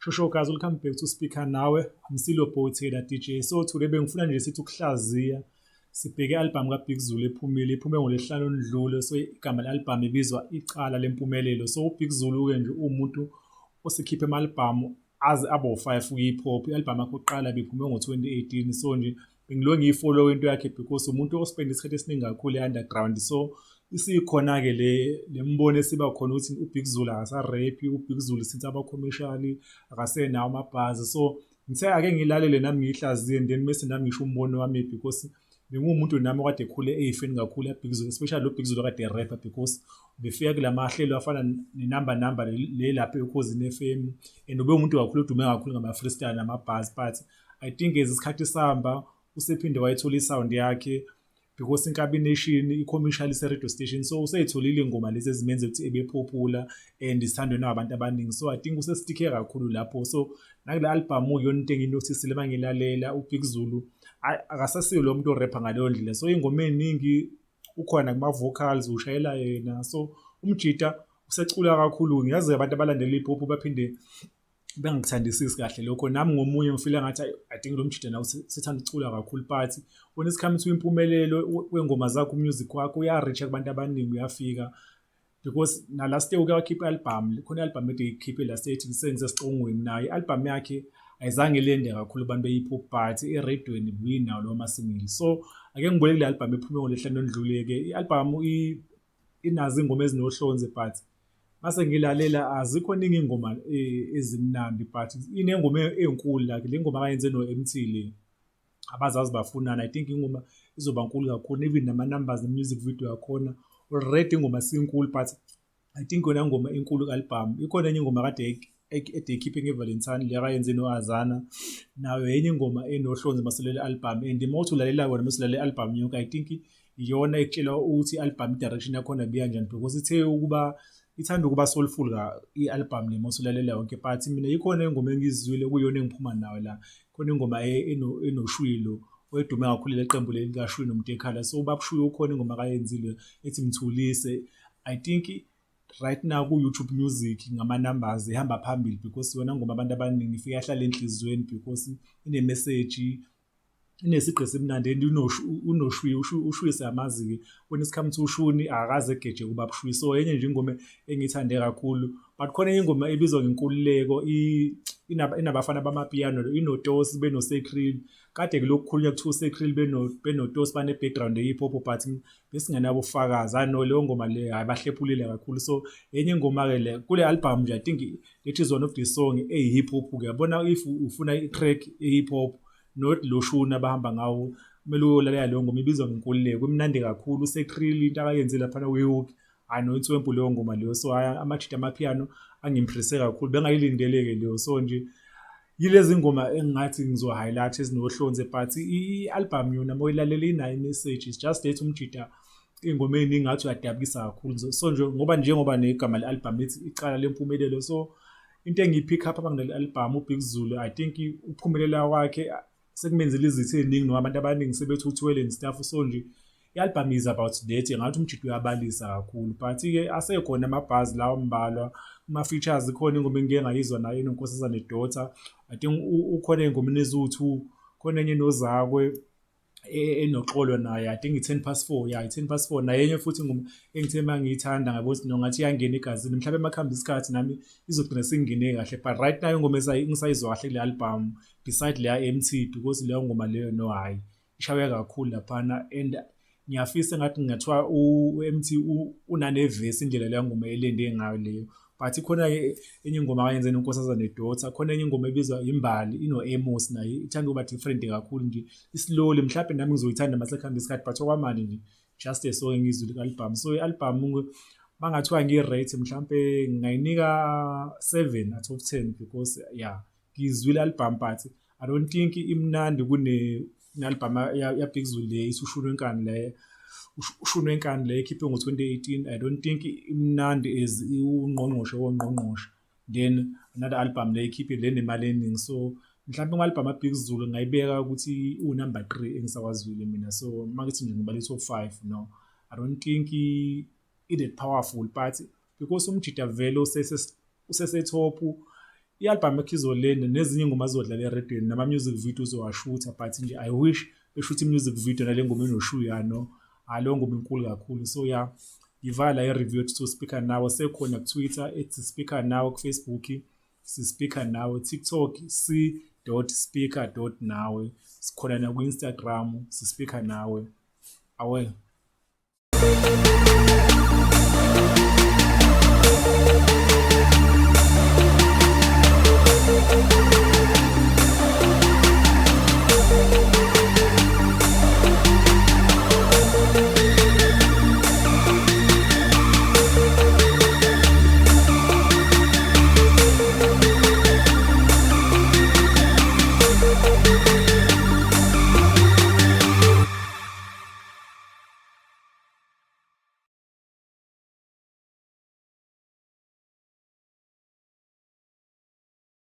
Shosho guys, welcome back to Speaker Nawe. I'm still your boy Taylor DJ. So today bengifuna nje sithi ukuhlaziya, sibheke i-album kaBig Zulu ephumile, iphume ngoLwesihlanu oludlule. So igama le-album ibizwa Icala Lempumelelo. So uBig Zulu-ke nje uwumuntu osekhiphe ama-album aze abe u-five kwi-hip hop. I-album yakhe yokuqala biphume ngo-2018. So nje bengilo ngiyi-follow into yakhe because umuntu o-spend isikhathi esiningi kakhulu e-underground. So isikhona-ke le mbono esiba khona ukuthi uBig Zulu akasa-rap-i, uBig Zulu since aba-commercial akasenawo ama-bars. So ngithe ake ngilalele nami ngiyihlaziye, then mese nami ngisho umbono wami because benguwumuntu nami okade ekhule eyi-fan kakhulu yaBig Zulu, especially lo Big Zulu okade e-rap-a, because befika kula mahlelo afana nenamba namba le lapha eKhozini FM, and ube umuntu kakhulu odume kakhulu ngama-freestyle nama-bars. But I think as isikhathi sihamba usephinde wayithola i-sound yakhe because Inkabi Nation i-commercial ise-radio station, so useyitholile iy'ngoma lezi ezimenza ukuthi ebe popular and zithandwe nabantu abaningi. So I think use-stick-e kakhulu lapho. So nakule album iyona into engiyi-notice-ile uma ngilalela, uBig Zulu akasasiyo lo muntu o-rap-a ngaleyo ndlela. So iy'ngoma ey'ningi ukhona kuma-vocals, ushayela yena. So umjita usecula kakhulu. Ngiyazi abantu abalandela i-hip hop baphinde bengakuthandisisi kahle lokho. Nami ngomunye ngi-feel-a ngathi I think lo mjita nawe sethanda ukucula kakhulu, but when it's come to impumelelo kwey'ngoma zakhe, u-music wakhe uya-reach-a kubantu abaningi, uyafika, because na last year uke wakhipha i-album. Khona i-album ede ikhiphe last year ethi Sengisesicongweni. Nayo i-album yakhe ayizange ilende kakhulu abantu be-hip hop, but erediyweni ibinawo lawo ma-single. So ake ngibone kule album ephume ngoLwesihlanu oludlule-ke, i-album inazo iy'ngoma ezinohlonze, but mase ngilalela azikho ningi iy'ngoma ezimnandi, but inengoma ey'nkulu like le ngoma akayenze no-Emtee le, Abazazi Bafunani. I think ingoma izoba nkulu kakhulu, even nama-numbers ne-music video yakhona already ingoma sinkulu, but I think yona ngoma enkulu ku-album. Ikhona enye ingoma kade ede ekhiphe nge-Valentine le akayenze no-Azana, nayo enye ingoma enohlonze maselele album. And uma uthi ulalela wona, mase album yonke, I think iyona ekutshela ukuthi i-album i-direction yakhona ibikanjani, because ithe ukuba ithanda ukuba soulful ka i-album le mawusulalela yonke. But mina ikhona ingoma engizwile kuyona engiphuma nayo la, khona ingoma enoshwilo odume kakhulu, leqembu leli likaShwi noMtekhala. So ubaba Shwi ukhona ingoma akayenzile ethi Mthulise. I think right now ku-YouTube Music ngama-numbers ihamba phambili because yona ngoma abantu abaningi ifike yahlala enhliziyweni because ine-message, inesigqi esimnandi, and unoshwi, ushwi siyamazi-ke. When it's come to ushuni akakaze egeje ubaba Shwi. So enye nje ingoma engiyithande kakhulu, but khona enye ingoma ebizwa ngeNkululeko, inabafana bamapiyano, inoTosi benoSekril. Kade kulokhu kukhulunywa kuthiwa uSekril benoTosi bane-background ye-hip hop, but besingenabo ubufakazi. Hhayi no, leyo ngoma le, hhayi, bahlephulile kakhulu. So enye ingoma-ke le kule album nje, I think that is one of the song eyi-hip hop-ke, yabona. If ufuna i-track e-hip hop, not lo shuni abahamba ngawo, kumele uyolalela leyo ngoma ibizwa ngeNkululeko, imnandi kakhulu. USekril into akayenzile laphana kwi-hook, hhayi no, inswempu leyo ngoma leyo. So hhayi, amajita amapiano angi-impress-e kakhulu, bengayilindele-ke leyo. So nje yilezi ngoma engingathi ngizo-highlight ezinohlonze, but i-album yona uma uyilalela inayo i-message. It's just that umjita iy'ngoma ey'ningi ngathi uyadabukisa kakhulu. So nje ngoba njengoba negama le-album lithi Icala Lempumelelo, so into engiyi-pick up ngaleli album, uBig Zulu, I think ukuphumelela kwakhe sekumenzile izitha ey'ningi noma abantu abaningi sebethi uthwele and stuff. So nje i-album is about that, ngathi umjita uyabalisa kakhulu, but-ke asekhona ama-bars lawa ambalwa kuma-features. Ikhona ingoma engike ngayizwa nayo enoNkosazane Daughter. I think ukhona ey'ngomeni eziwu-two, khona enye noZakwe enoxolo naye, I think i-4:10, ya, i-4:10. Nayo enye futhi ingoma engithe uma ngiyithanda ngabona ukuthi no, ngathi iyangena egazini. Mhlawumbe uma kuhamba isikhathi nami izogcina singene kahle, but right now ingoma engisayizwa kahle kule album, beside leya Emtee, because leyo ngoma leyo no, hhayi, ishaye kakhulu laphana, and ngiyafisa engathi kungathiwa u-Emtee unane-verse indlela leya ngoma elende ngayo leyo. But ikhona-ke enye ingoma akayenze noNkosazane Daughter, khona enye ingoma ebizwa Imbali, ino-Amos, nayo ithanda ukuba different kakhulu nje, i-slowly. Mhlampe nami ngizoyithanda mase kuhamba isikhathi, but okwamanje nje just a song engiyizwile ku-album. So i-album mangathiwa ngiyi-rate, mhlampe ngingayinika 7 out of 10 because yeah, ngiyizwile i-album, but I don't think imnandi kune album ya-Big Zulu le ithi Ushuni Wenkani, le Ushuni Wenkani le ekhiphe ngo-2018. I don't think imnandi as uNgqongqoshe woNgqongqoshe, then another album le ekhiphe le nemali eningi. So mhlawumbe kuma-album a-Big Zulu ngingayibeka ukuthi uwu-number three engisakwazwile mina. So makuthi nje ngibala i-top five, no, I don't think i-that powerful, but because umjida vele usese-top. I-album yakhe izolenda nezinye iy'ngoma zizodlala erediyweni nama-music video uzowashutha, but nje I wish beshutha i-music video nale ngoma enoshuyano. Hhayi, leyo ngoma inkulu kakhulu. So ya, ngivala i-review yethu Speaker Nawe. Sekhona ku-Twitter @SpeakerNawe, ku-Facebook si-Speaker Nawe, TikTok c.speaker.nawe, sikhona naku-Instagram si-Speaker Nawe. Awe.